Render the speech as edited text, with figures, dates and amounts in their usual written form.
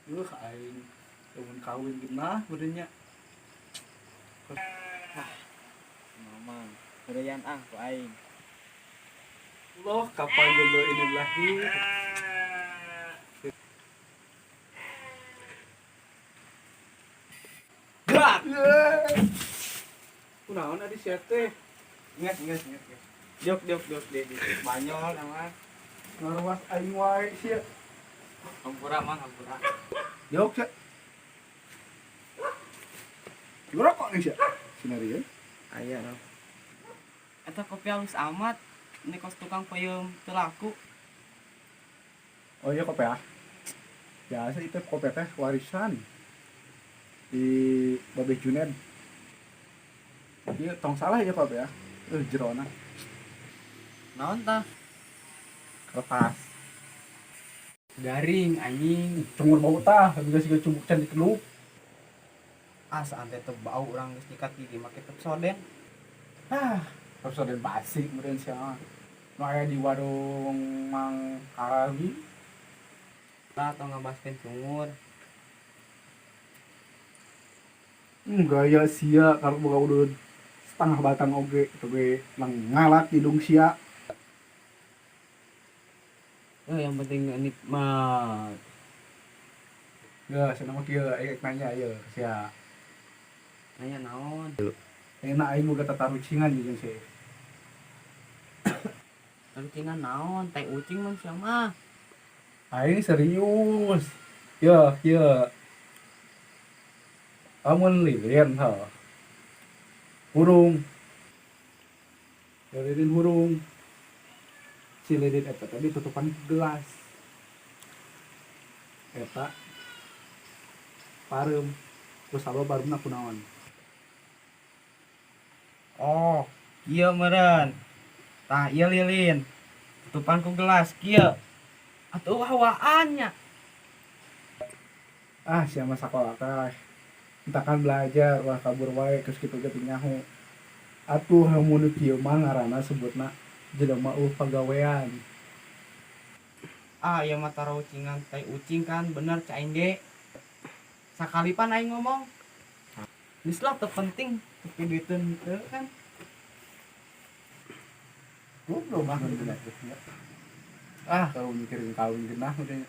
Aing lamun kawin genah benernya. Mamang, heureyan ah ku aing. Allah, kapan jodoh ini lahir? Gerak. Kunaon adi sia teh? Ingat, ingat, ingat. Diok, diok, diok, diok. Banyol nama. Ngaruas aing wae sia. Hampura mang, hampura. Jok sia. Ngerokok nih sia. Sinarian. Aya no. Eta kopi halus amat. Ini kos tukang peyem teu laku. Oh iya kopi ah. Biasa itu kopi teh warisan di Babe Junen. Iya, tong salah ya kopi ya. Jerona Naon tah? Kertas. Garing anjing. Cungur bau tah, juga siga cubuk can dikelup. Ah, saante teu bau urang geus nyikat gigi make Pepsodent. Ah, Pepsodent basi kemudian siapa? Nu aya di warung Mang Karawi. Lah tong ngabaskeun cungur. Gaya sia kalau boga udud setengah batang oge itu ge lang ngalak hidung sia. Yang penting nikmat. Ya, cenah mah kieu aing nanya ieu sia. Nanya naon? Enak aing boga tatarucingan jeung sia. Tarucingan naon? Tai ucing mah sia mah. Aing serius. Ya, kieu. Amun lilin ha. Hurung. Ya, lilin hurung. Si lilin eta tadi tutupan gelas. Eta pareum. Ku sabab barumna kunaon? Oh, kieu meureun. Tah ieu lilin. Tutupan ku gelas kieu. Atuh hawaan nya. Ah, sia mah sakola teh. Entakan belajar, wah kabur wae geus kitu ge teu nyaho. Atuh lamun nu kieu mah ngaranna sebutna jelema eueuh pagawean. Ah, ieu mah tarucingan tai ucing kan bener cai aing ge. Sakali pan aing ngomong. Geus lah teu penting, tapi duiteun teu kan. Goblok mah gitu. Ah, kalau mikirin kawin genah udah.